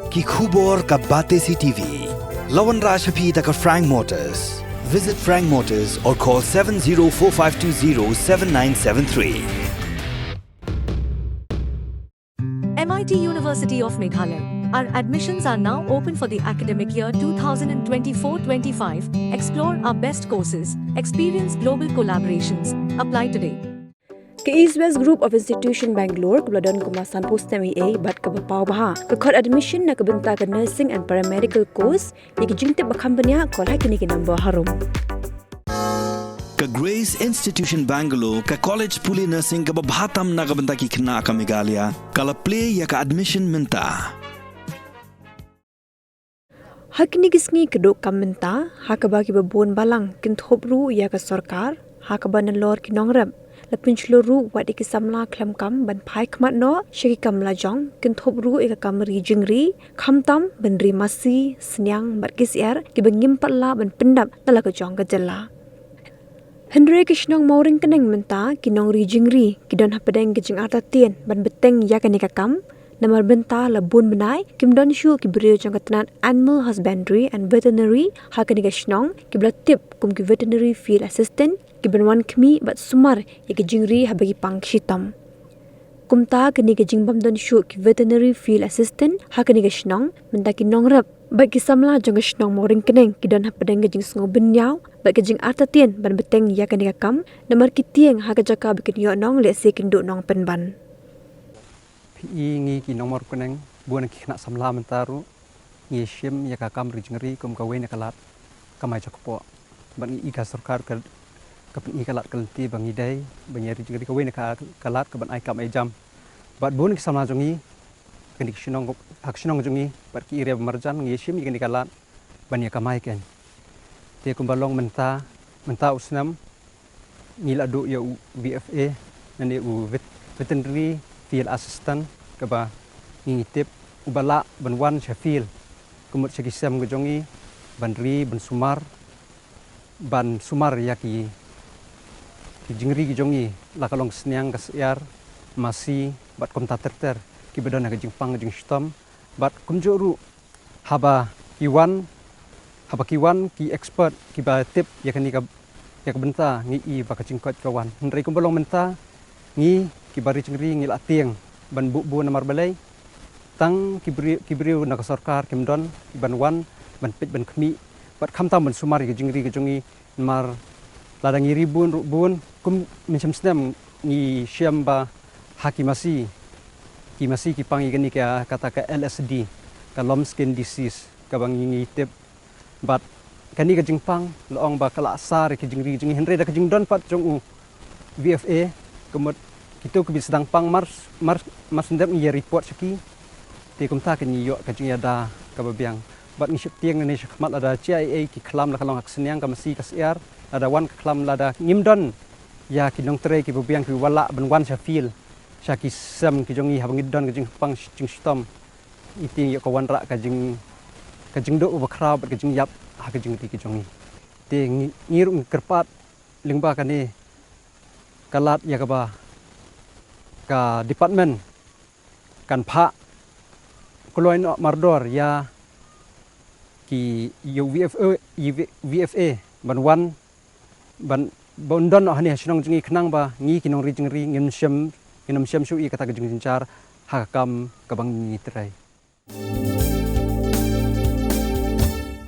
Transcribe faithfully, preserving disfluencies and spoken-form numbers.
Ki khubor ka Batesi T V. La wanrah sha phi da ka Frank Motors. Visit Frank Motors or call seven zero four five two zero seven nine seven three. M I T University of Meghalaya. Our admissions are now open for the academic year two thousand twenty-four twenty-five. Explore our best courses, experience global collaborations. Apply today. Ka East West Group of Institution Bangalore, kaba la don kumba sanphew snem eiei bad kaba paw bha, ka khot admission na ka bynta ka nursing and paramedical course. Ïa ki jingtip ba kham bniah, call ha kine ki number harum. Ka Grace Institution Bangalore, ka college pule nursing kaba bha tam na ka bynta ki khynnah ka Meghalaya, ka la plie ïa ka admission mynta. Ha kine ki sngi ka dok kam mynta, ha kaba kiba bun balang kin thup ruh ïa ka sorkar, ha kaba nalor ki nongrep la pynshlur ruh wat ïa ki samla khlem kam ban phai khmat noh sha ki kam lajong, kin thup ruh ïa ka kam ri jingri, khamtam ban ri masi, sniang bad ki syiar kiba ngim pat lah ban pyndap na la ka jong ka jylla. Hynrei ka shnong Mawryngkneng mynta, ki nongri jingri ki don hapdeng ka jingartatien ban bteng ïa kane ka kam. Namar mynta la bun bnai kim don shuh ki briew jong ka tnat Animal Husbandry and Veterinary ha kane ka shnong, kiba la tip kum ki Veterinary Field Assistant, kiban wan khmih bad sumar ïa ki jingri haba ki pang ki shitom. Kumta kane ka jingbym don shuh ki Veterinary Field Assistant ha kane ka shnong, mynta ki nongrep bad ki samla jong ka shnong Mawryngkneng ki don hapdeng ka jingsngewbynñiaw bad ka jingartatien ban bteng ïa kane ka kam, namar ki tieng ha ka jaka ba kin ïoh nong lehse kin duh nong pynban. Phi i, ngi ki nong Mawryngkneng, bun ki khynnah samla mynta ruh ngi shim ïa ka kam ri jingri kum kawei na ka lad kamai jong ka kpoh. Bad ngi i ka sorkar ka, ka pyni ka lad ka lynti ba ngi dei ban ïa ri jingri kawei na ka, ka lad kaban ai kam ai jam. Bad bun ki samla jong ngi, kane ka shnong, ha ka shnong jong ngi bad ki area ba marjan ngi shim ïa kane ka lad ban ïa kamai kein. Te kumba long mynta, mynta u snem ngi la duh ïa u V F A, lane u vet-, Veterinary Field Assistant, kaba ngi tip uba lah ban wan sha field, ka mut sha ki sem ka jong ngi, ban ri, ban sumar, ban sumar ïa ki, ki jingri ki jong ngi, la ka long sniang, ka syiar, masi bad kumta ter ter kiba don ha ka jingpang ka jingshitom. Bad kumjuh ruh haba ki wan, haba ki wan ki expert kiba tip ïa kane ka, ïa ka bynta, ngi i ba ka jingkoit ka wan. Hynrei kumba long mynta, ngi kiba ri jingri ngi la tieng ban buh bun namar balei? Tang ki briew, ki briew na ka sorkar kim don kiban wan ban peit ban khmih bad khamtam ban sumar ïa ki jingri ki jong ngi. Namar lada ngi ri bun ruh bun, kum mynshem snem ngi shem ba ha ki masi, ki masi ki pang ïa kane ka, kata ka L S D, ka lambskin disease, kaba ngi, ngi tip. Bad kane ka jingpang la ong ba ka la sar ïa ki jingri jong ngi, hynrei da ka jingdon pat jong u V F A, ka mut kito kiba sdang pang mar, mar, mar shu dep ngi ïa report sha ki. Te kumta ka ngi ïoh ka jingïada kaba biang. Bad ngi sheptieng ne shakhmat lada jia ei ei ki khlam la ka long ha ka sniang, ka masi, ka syiar, lada wan ka khlam, lada ngim don ïa ki nongtrei kiba biang kiba lah ban wan sha field, sha ki sem ki jong ngi haba ngi don ka jingpang jingshitom, ngi tieng ïoh ka wanrah ka jing, ka jingduh uba khraw bad ka jingïap ha ka jingri ki jong ngi. Te ngi, ngi ruh ngi kyrpad lyngba kane ka lad ïa kaba ka department kan phah kloi noh mardor ïa ki, ïa u V F A, ïa u V F A ban wan, ban, ban don noh hangne ha shnong jong ngi, khnang ba ngi ki nongri jingri ngin shem, ngin ym shem shuh ïa kata ka jingjynjar ha ka kam kaba ngi trei.